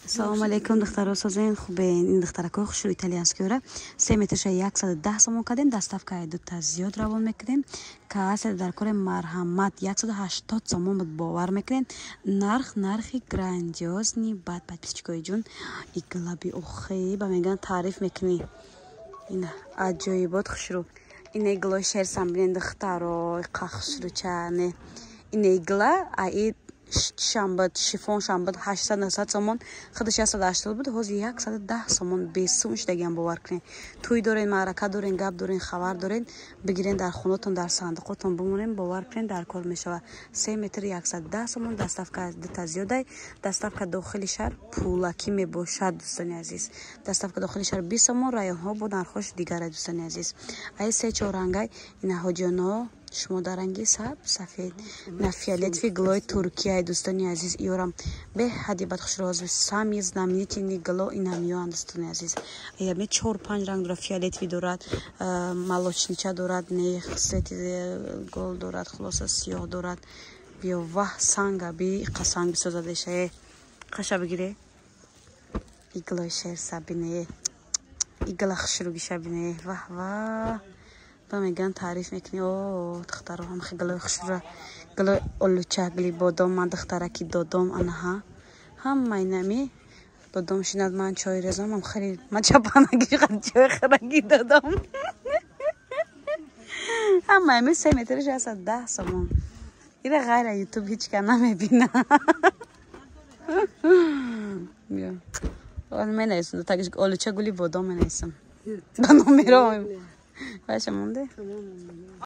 Салому алейкум, духтаро, созен, хубен? Ин духтаракои хушрӯ итальянскиёра 3 метрша 110 сомон кардем, доставкаи дута зиёд равон мекунем. Касе дар кори, марҳамат, 180 сомон буд, бовар мекунем. Нарх, нархи грандиозный. Бад подписчикои ҷун, иглаби охи ба меган, таъриф мекунӣ. Ина аҷоибот, хушрӯ. Ина иглои шерсам бинен, духтаро, иқа хушрӯча не. Ина игла аи шамбад, шифон шамбад, 800-900 сомон, худаш 180 буд, ҳозир 110 сомон, бесум шудагиам, бовар кунед. Тӯй дорен, маърака дорен, гап дорен, хабар дорен, бигирен, дар хонатон, дар сандуқотон бимонен, бовар кунед, дар кор мешавад. 3 метр 110 сомон, доставка дута зиёдай. Доставка дохили шаҳр пулакӣ мебошад, дӯстони азиз. Доставка дохили шаҳр 20 сомон, районҳо бо нархош дигара, дӯстони азиз. Ай се чор рангай ина, ҳоҷиёно, шумо дар ранги сабз, сафед на фиолетовый глои Туркияи, дӯстони азиз. Иёрам беҳади бад хушроз, самый знаменитый гло инамиёанд, дӯстони азиз. Аяме чор панҷ ранг дорад: фиолетовый дорад, молочнича дорад, не цвети гол дорад, хулоса, сиёҳ дорад. Биё, ваҳ, санга би, иқа санг бисозадешае, қаша бигире. Иглои шерса бинее, игла хушругиша бинее, ваҳ, ваҳ, ба меган, таъриф мекунӣ. О, духтаро, ҳамхи гилои хушрура, гилои олуча, гили бодом. Ман духтараки додом, анаҳа, ҳамаи нами додом шинад, ман чой резам, ам хеле ман чапанаги чой хӯраги додом. Ҳамаи ми 3 метри 610 сомон. Ира ғайра Ютуб ҳеҷ ка намебина. Биё, менависам, тагиш олуча, гули бодом менависам ба номеро. Баша монде.